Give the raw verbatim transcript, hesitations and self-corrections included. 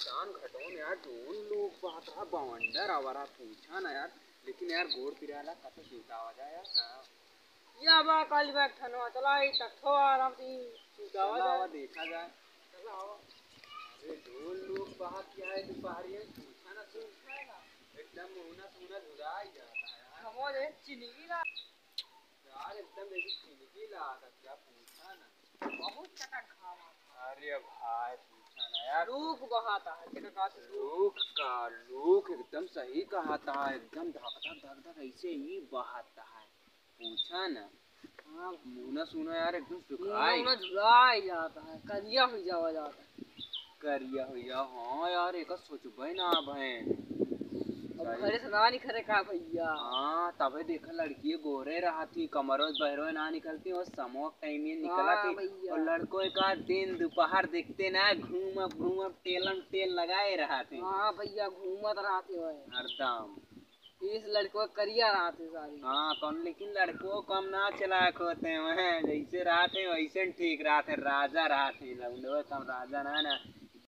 जान घटो में यार, जोन लोग बात रहा, बवंडर आवा रहा, पूछा ना यार। लेकिन यार, गोड़ पिराला, कत सूता आवा जाए यार, का? या बा, काली बा एक ठनवा, चला, ई तख्तो आराम से सूता आवा चला, जाए। आवा, देखा जाए। चला, आवा। अरे, जोन लोग बात क्या है, दोपहरिया में पूछा ना, पूछा ना। एकदम मुहना सूना झुराई जाता है यार। हमो रे, चिनिगी ला। यार, एकदम देखी चिनिगी ला, क्या पूछा ना। बहुत चटक घाम आता है। अरे भाई, पूछा ना यार। लूक बहाता है, तेरा का से लूक? लूक का, लूक एकदम सही कहता है, एकदम धक धक धक धक ऐसे ही बहाता है। पूछा ना। हाँ। मुहना सूना यार एकदम मुहना सुखाई। मुहना झुराई जाता है, करिया हो जावा जाता है। करिया हो जा, हाँ यार, एका सोचबे ना भैन। अब सही। घरे से ना निकले का भैया? हाँ, तबे देखा लड़की गोरे रहती, कमरो बहरो ना निकलती, और समोक टाइम में निकला हाँ थी। भैया। और लड़को एक आध दिन दोपहर देखते ना, घूमब घूमब, टेलम टेल लगाए रहते। हाँ भैया, घूमत रहते हुए। हरदम। इस लड़को करिया रहते सारे। हाँ, कौन, लेकिन लड़को कम ना चलाक होते हैं, जैसे रहते हैं वैसे ठीक रहते हैं, राजा रहते हैं, लौंडवा कम राजा ना ना।